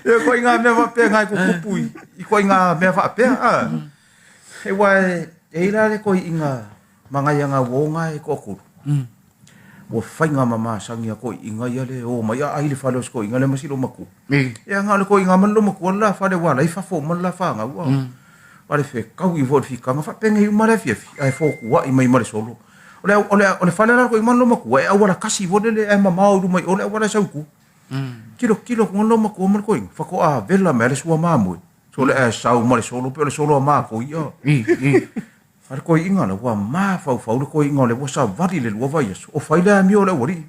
Ia ituaiga mea faapea e tutupu i ituaiga mea faapea. Aua e i ai la le toeaina magaia uo na e toatolu. Ua faiga ma masani a toeaiina ia le o mai aai le fale o si toeaina lea ma si loomatua. Ia na o le toeaina ma le loomatua le la fale aua o la e i fafo uma le la fanau. A o le fetaui foi o le fitaga faapenei uma le afiafi ae fotuai mai ma le solo. O le, o le, o le fale la le toeaina ma le loomatua e auala tasi foi lele ae mamao i luma i o le auala e sau i tua. Tilotilo atu le loomatua ma le toeaina faatoa vela mai le sua mamoe. Sole ae sau ma le solo pe o le solo a matou ia. A le toeaina la ua mafaufau le toeaina o lea ua savali le 2 vaiaso o fai le amio a le aualii.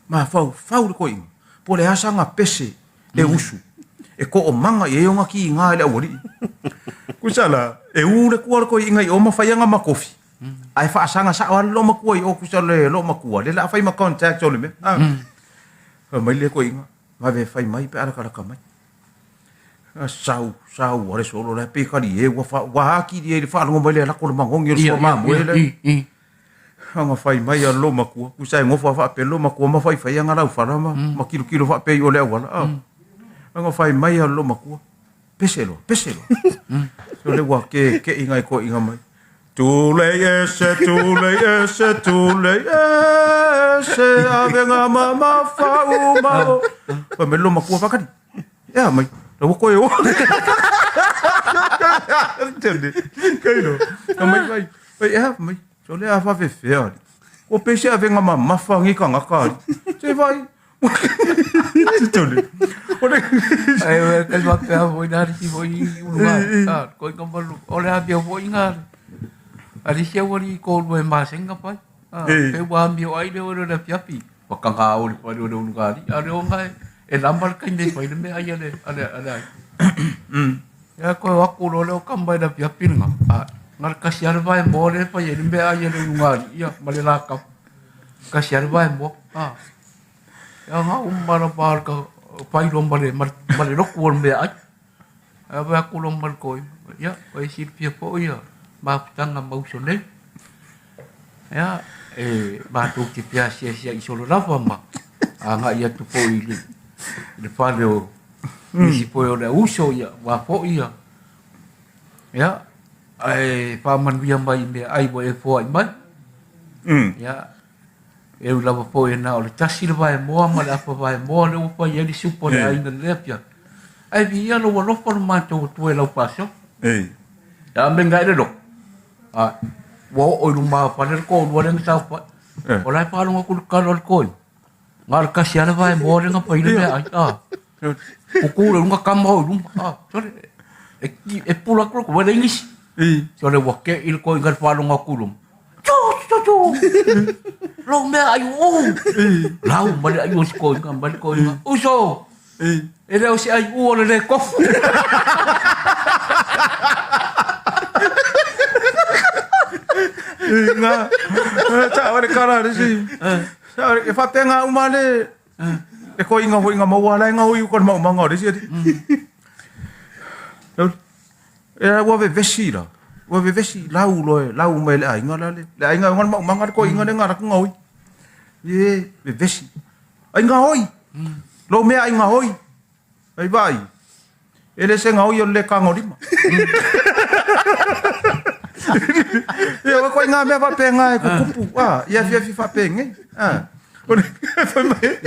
Mafaufau le toeaina po o le a sana pese e usu e toomaga i ai ona tiga i le aualii. Tusa la, e u le tua o le toeaina i o ma fai ana matofi, ae faasaga sao lava le loomatua i o, tusa o le loomatua lea o le a fai ma contact o le mea. Fai mai le toeaina, vave fai mai pe a latalata mai. Sau, sau a le solo la e pei kali e ua fa, ua atili ai le faalogo mai le lako le magogi o le sua mamoe le. Anga fai mai a lo matua, tusa e nofo a faapea lo matua ma fai fai anga lau fala ma, ma kilo kilo faapea i o le auala. Anga fai mai a lo matua, pese loa, pese loa. So le ua ke ke inga i ko inga mai. Tulei ese, tulei ese, tulei ese, avega mamafa uma o. Fai mai lo matua fakali. Ea mai, la ua koe o. Tele, kai no. Mai mai, mai ea mai. So le a whawhewhea ali. Ko pese avega mamafa ngi kangaka ali. Se vai. Tele. Ore. Ai we kai ma pea foi na risi foi i ulu a. Koi ka malu. Ole a pia foi ngā. A risi au ari ko ulu e masenga pai. Pe ua amio ai le ore le piapi. Whakangā o le whare o le ulu ngā ri. A le o ngā e lama le kai nei whai le mea ai ale ale ale ai. Ia koe o aku lo le o ka mai la piapi ngā. A ngā le kasi ale vai mo le whai e le mea ai ale ulu ngā ri. Ia ma le lākau. Kasi ale vai mo. A. Ia ngā umara pā ka whairo ma le, ma le roku o le mea ai. Ae wai aku lo ma le koi. Ia, koe silafia foi ia mafutaga ma uso nei. Ia, e matou te feasiasia'i solo lava ma agai atu foi i le, i le fale o nisi foi o le auuso, ia, aua foi ia. Ia, ae faamanuia mai i meaai ua e foai mai. Ia, E ui lava foi na o le tasi le vaemoa ma le afa vaemoa lea ua fai ai le supa o le aiga i lea afiafi, ae viia lou alofa lo matou Atua i lau faasoa. A me ngae le loto, a ua oo i luma o fale le toalua lea na saofai. O la e faalogo atu i le tala o le toeaina, na o le tasi lava le vaemoa lea na fai ai le meaai, a. Kuku le luga kama o i luma, a, sole, e pula atu le ua leai nisi. Sole ua keʻi le toeaina i le faalogo atu i luma, Tū, tū, tū. Lou mea ai uu. Lau ma le ai o si koinga, ma le koinga. Uso, e le o se ai uu o le le kofu. Nga, sa o le kala le si. Sa o le faapea ngā uma le e koinga hoi ngā maua lai ngā hoi uka le maumanga o le si. Ea ua vevesi la, ua vevesi lau loa e lau mai le aiga la le, le aiga e ona le maumaga le toeaina lea na alu atu gaoi. E vevesi, ai gaoi, lou mea ai gaoi, ai vaai, e le se gaoi o le le tagolima. Ia ua ituaiga mea faapena e tutupu a, i afiafi faapenei a. O le fai mai.